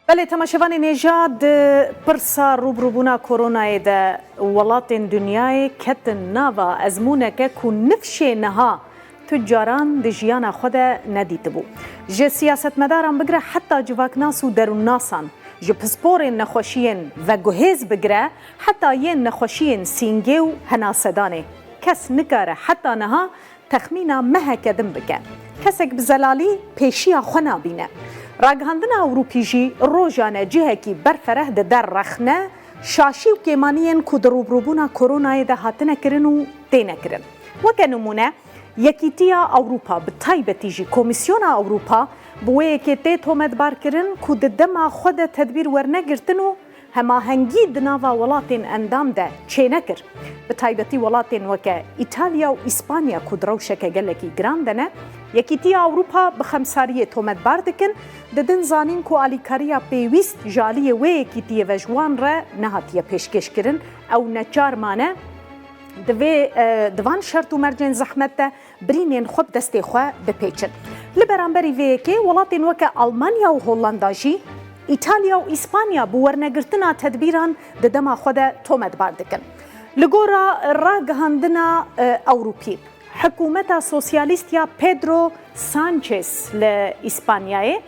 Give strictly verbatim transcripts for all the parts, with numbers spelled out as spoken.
Belê, temaşevanên hêja, di pirsa rûbirûbûna koronayê de welatên dinyayê ketin nava ezmûneke ku nifşê niha tu caran di jiyana xwe de nedîtibû. Ji siyasetmedaran bigire heta civaknas û derûnnasan, ji pisporên nexweşiyên veguhêz bigire heta yên nexweşiyên sîngê û henasedanê, kes nikare heta niha texmîna meheke din bike. Kesek bi zelalî pêşiya xwe nabîne. Ragihandina Ewropî jî rojane cihekî berfereh dide rexne şaşî û kêmaniyên ku di rûbirûbûna koronayê de hatine kirin û têne kirin. Weke nimûne, Yekîtiya Ewropa, bi taybetî jî Komîsyona Ewropa, bi wê yekê tê tometbarkirin ku di dema xwe de tedbîr wernegirtin û hemahengî di nava welatên endam de çênekir. Bi taybetî welatên weke Îtalya û Îspanya ku di rewşeke gelekî giran de ne, Yekîtiya Ewropa bi xemsariyê tometbar dikin, didin zanîn ku alîkariya pêwîst ji aliyê wê yekîtiyê ve ji wan re nehatiye pêşkêşkirin. Ew neçar mane di vê, e, di van şert û mercên zehmet de birînên xwe bi destê xwe bipêçin. Li beramberî vê yekê, welatên weke Almanya û Hollanda jî Îtalya û Îspanya bi wernegirtina tedbîran di dema xwe de tometbar dikin. Li gora ragihandina, e, Ewropî, hikûmeta sosyalîst ya Pedro Sanchez li Îspanyayê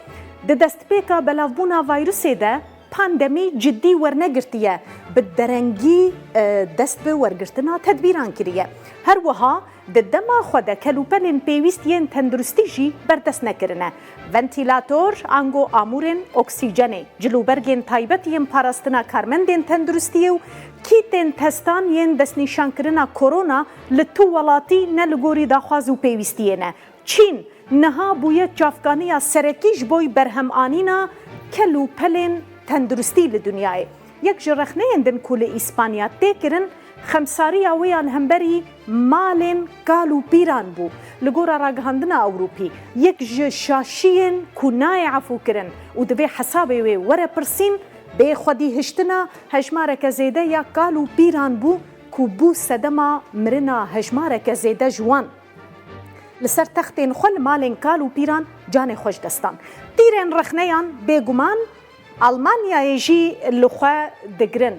di destpêka belavbûna vayrusê de pandemî cidî wernegirtiye, bi derengî, e, dest bi wergirtina tedbîran kiriye. Her wiha di dema xwe de kelûpelên pêwîst yên tenduristî jî berdest nekirine. Ventîlator, ango amûrên oksîjenê, cilûbergên taybet yên parastina karmendên tenduristiyê û kîtên testan yên destnîşankirina korona li tu welatî ne li gorî daxwaz û pêwîstiyê ne. Çîn niha bûye çavkaniya serekî ji bo berhemanîna kel û pelên tenduristî li dinyayê. Yek ji rexneyên din ku li Îspanya tê kirin, xemsariya wê ya li hemberî malên kal û pîran bû. Li gora ragihandina Ewropî, yek ji şaşiyên ku nayê efûkirin û divê hesabê wê were pirsîn, bê xwedî hiştina hejmareke zêde ya kal û pîran bû ku bû sedema mirina hejmareke zêde ji wan. Li ser textên xwe li malên kal û pîran canê xwe ji dest dan. Tîrên rexneyan bêguman Almanyayê jî li xwe digirin.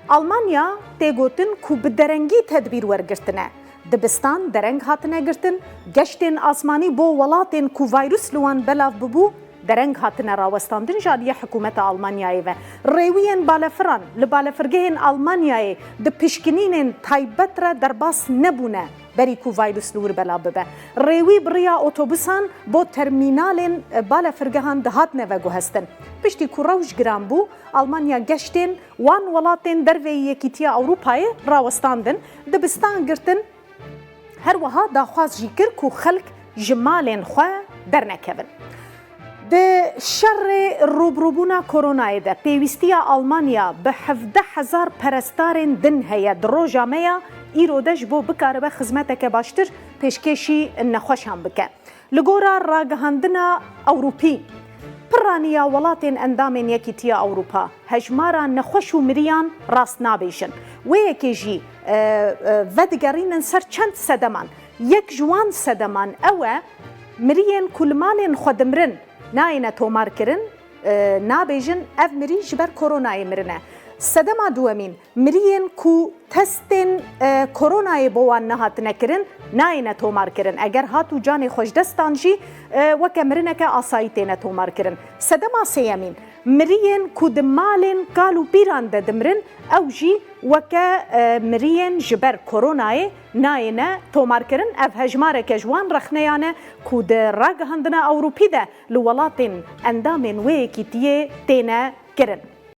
Almanya tê gotin ku bi derengî tedbîr wergirtine. Dibistan dereng hatine girtin, geştên asmanî bo welatên ku vayrus li wan belav bibû, dereng hatine rawestandin ji aliyê hikûmeta Almanyayê ve. Rêwiyên balefiran li balefirgehên Almanyayê di pişkinînên taybet re derbas nebûne, berî ku vayrus li wir belav bibe. Rêwî bi riya otobusan bo termînalên, e, balefirgehan dihatine veguhestin. Piştî ku rewş giran bû, Almanya geştên wan welatên derveyî Yekîtiya Ewropayê rawestandin, dibistan girtin. Her wiha daxwaz jî kir ku xelk ji malên xwe dernekevin. Di şerê rûbirûbûna koronayê de pêwîstiya Almanya bi hevdeh hezar perestarên din heye. Di roja me ya îro de ji bo bikaribe xizmeteke baştir pêşkêşî nexweşan bike. Li gora ragihandina Ewropî, piraniya welatên endamên Yekîtiya Ewropa, hejmara nexweş û miriyan rast nabêjin. Wê yekê jî, e, e, vedigerînin ser çend sedeman. Yek ji wan sedeman ew e, miriyên ku li malên xwe dimirin nayêne tomarkirin, e, nabêjin ev mirî ji ber koronayê mirine. Sedema duwemîn, miriyên ku testên, e, koronayê bo wan nehatine kirin, nayêne tomarkirin. Eger hat û canê xwe ji dest dan jî, e, weke mirineke asayî têne tomarkirin. Sedema sêyemîn, miriyên ku di malên kal û pîran de dimirin, ew jî weke, e, miriyên ji ber koronayê nayêne tomarkirin. Ev hejmareke ji wan rexneyan e ku di ragihandina Ewropî de li welatên endamên wê yekîtiyê têne kirin.